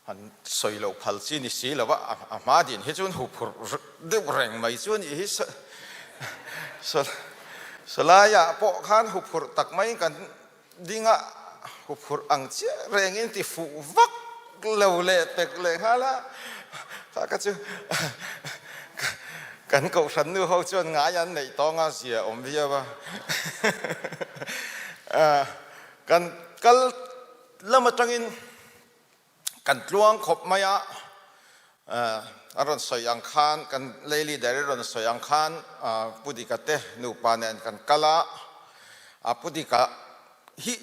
Han sawi loh phal chi ni si lo a, a hma din hi chuan huphurh deuh reng mai chu a nih hi. Sawlaiah pawh khan huphurh tak maiin kan ding a, huphurh ang chiah rengin ti fuh vak lo leh pek leh nghal a, kha kha chu kan kohhran nu ho chuan ngai an neih tawng a zia awm viau a. Kan kal lam atangin kan tluang khawp mai a, a rawn sawi ang khan kan lei leader i rawn sawi ang khan Pu Dika te nupa nen kan kal a, a Pu Dika hi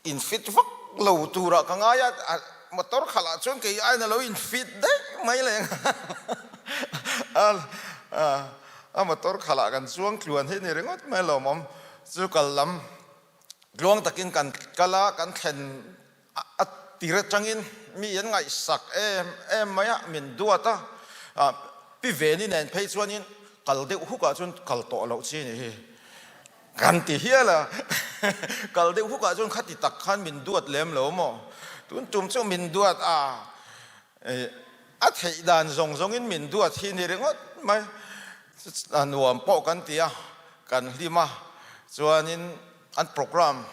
in fit vak lo turah ka ngai a, motor khalh ah chuan kei aiin a lo in fit daih mai leh nghal a, a motor khalh ah kan chuang tluan hi ni ringawt mai lawmawm chu kal lam Tluang takin kan kal a, kan thlen a tir atangin mi an ngaihsak em em mai a, min duat a, Pi Veni nen phei chuanin kal deuh hukah chuan kal tawh loh chi ni hi kan ti hial a, kal deuh hukah chuan khati tak khan min duat lem lo maw, tun tum chu min duat a, a theih dan zawng zawngin min duat hi ni ringawt mai. A nuam pawh kan ti a, kan hlim a, chuanin an program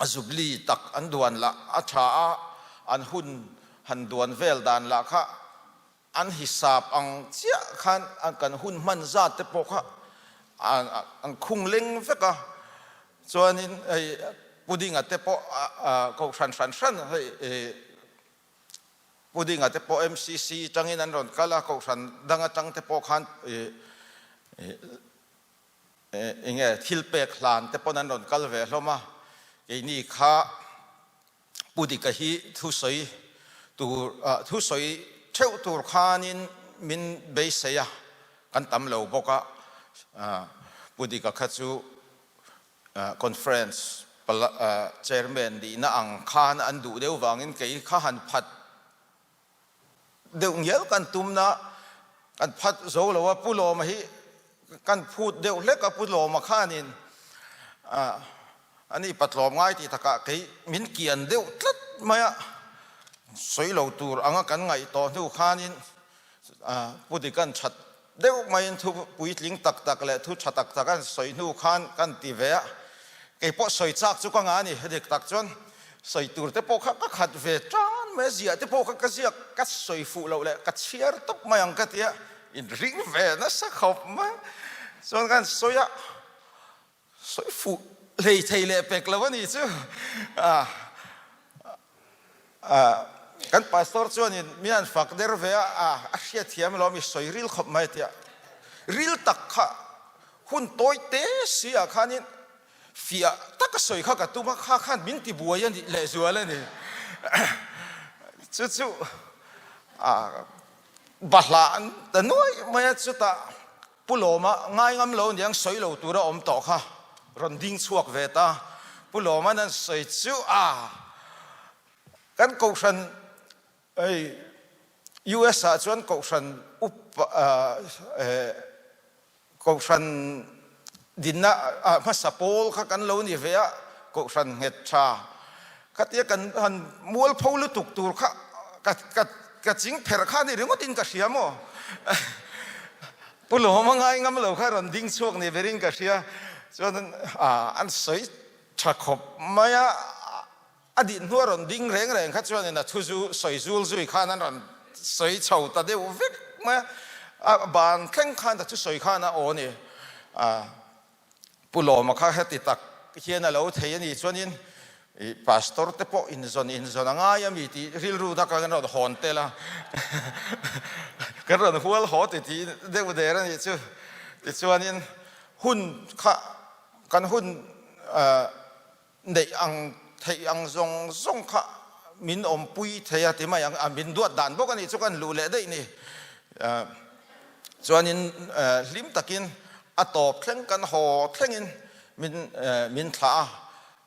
a zubli tak an duan lah a tha a, an hun han duan vel dan lah kha an hisap ang chiah khan kan hun hman zat te pawh kha an khung leng vek a, chuanin hei pudding-a te pawh kohhran hran hran hei Pudding-a te pawh MCC tangin an rawn kal a, kohhran dang atang te pawh khan eng nge thil pek hlan te pawn an rawn kal ve hlawm a, keini kha Pudding-a hi thusawi tur thusawi theuh tur khanin min beisei a, kan tam lo bawk a, Pudding-a kha chu Conference Chairman nihna ang khan an duh deuh vangin kei kha han phat deuh ngial kan tumna kan phat zo lo a, Pu Lawma hi kan phut deuh hlek a, Pu Lawma khanin ani patlawm ngai tih takah kei min kian deuh tlat mai a, sawi lo tur anga kan ngaih tawh hnu khanin Pu Dika'n that Deuh maiin thu puitling tak tak leh thu tha tak tak an sawi hnu khan kan ti ve a, kei pawh sawi chak chu ka ngah a ni. Dik tak chuan sawi tur te pawh kha ka khat ve tan mai a, ziah te pawh kha ka ziak ka sawi fuh loh leh ka chhiar tawp mai ang ka ti a, in ring ve nasa khawp mai. Chuan kan sawi a, Sawi fuh hlei thei leh pek lo a ni chu. Kan pastor chuanin mi an fak der ve a, a hriatthiam lo mi sawi ril khawp mai tia. Ril tak kha hun tawi te si ah khanin fiah taka sawi kha ka tum a, kha khan min ti buai a nih lehzual a ni. Chu chu bahlah an ta nuai mai a, chutah Pu Lawma ngai ngam lo niang sawi lo tura awm tawh kha rawn ding chhuak ve ta. Pu Lawma'n an sawi chu a kan kohhran hei US ah chuan kohhran upa kohhran dinna hmasa pawl kha kan lo ni ve a, kohhran nghet tha khatia kan han mualpho lutuk tur kha ka ka ka ching pherh kha ni ringawt in ka hria maw? Pu Lawma ngai ngam lo kha rawn ding chhuak ni berin ka hria chuan an sawi tha khawp mai a, a dih hnu a rawn ding reng reng kha chuanin a thu zu sawi zul zui khan an rawn sawi chho ta deuh vek mai a, a ban thleng khan a thusawi khan a aw ni. Pu Lawma kha heti tak hian a lo thei a nih chuanin i pastor te pawh inzawn inzawn a ngai a mi tih rilru ta kan rawn hawn tel a, kan rawn hual haw ti tih deuh der a nih chu. Tichuanin hun kha kan hun neih ang theih ang zawng zawng kha min awmpui thei a ti mai ang a, min duat dan bawk a nih chu kan luh leh daih ni. Chuanin hlim takin a tawp thleng kan haw thlengin min min thlah a,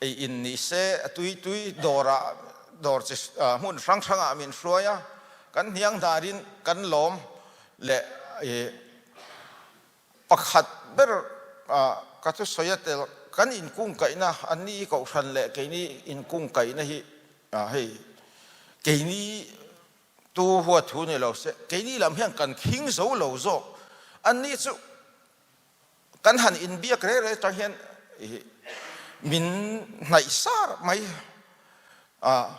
ei in ni se a tui tui dawrah dawr chi hmun hrang hrangah min hruai a, kan hniang hnarin kan lawm leh Pakhat ber ka thusawi a tel, kan inkungkaihna, anni kohhran leh keini inkungkaihna hi hei keini. Tu huat thu ni lo se, keini lam hian kan khing zo lo zawk. Anni chu kan han inbiak reng reng atang hian min hnaih sar mai a,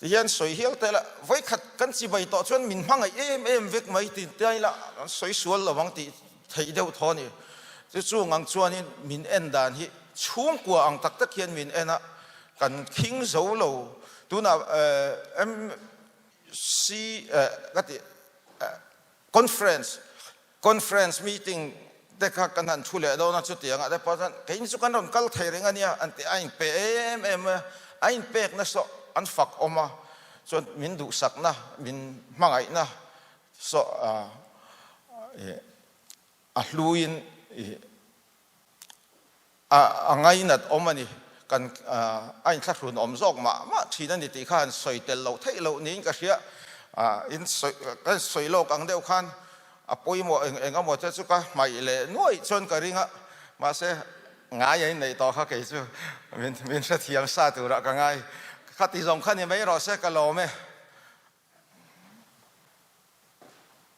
tihian sawi hial te la vawikhat kan chibai tawh chuan min hmangaih em em vek mai tih te ila kan sawi sual lo ang tih theih deuh thaw a ni. Chu chung ang chuanin min en dan hi chhungkua ang tak tak hian min en a, kan khing zo lo. Tunah MC ka tih conference Conference meeting te kha kan han thu leh dawn a, chutiang ah te pawh chuan keini chu kan rawn kal thei reng a nia an ti a, a inpe em em a, a inpekna saw an fak awm a, chuan min duhsakna, min hmangaihna saw a hluin A ngainat awm a ni. Kan a inthlahrun awm zawk mah mah thin a ni tih kha han sawi tel loh theih loh niin ka hria. In sawi ka sawi lawk ang deuh khan a pawimawh eng eng emaw te chu ka hmaih leh nuaih chuan ka ring a, mahse ngai a inneih tawh kha kei chu min min hrethiam sa turah ka ngai. Khati zawng kha ni mai rawh se ka lawm e.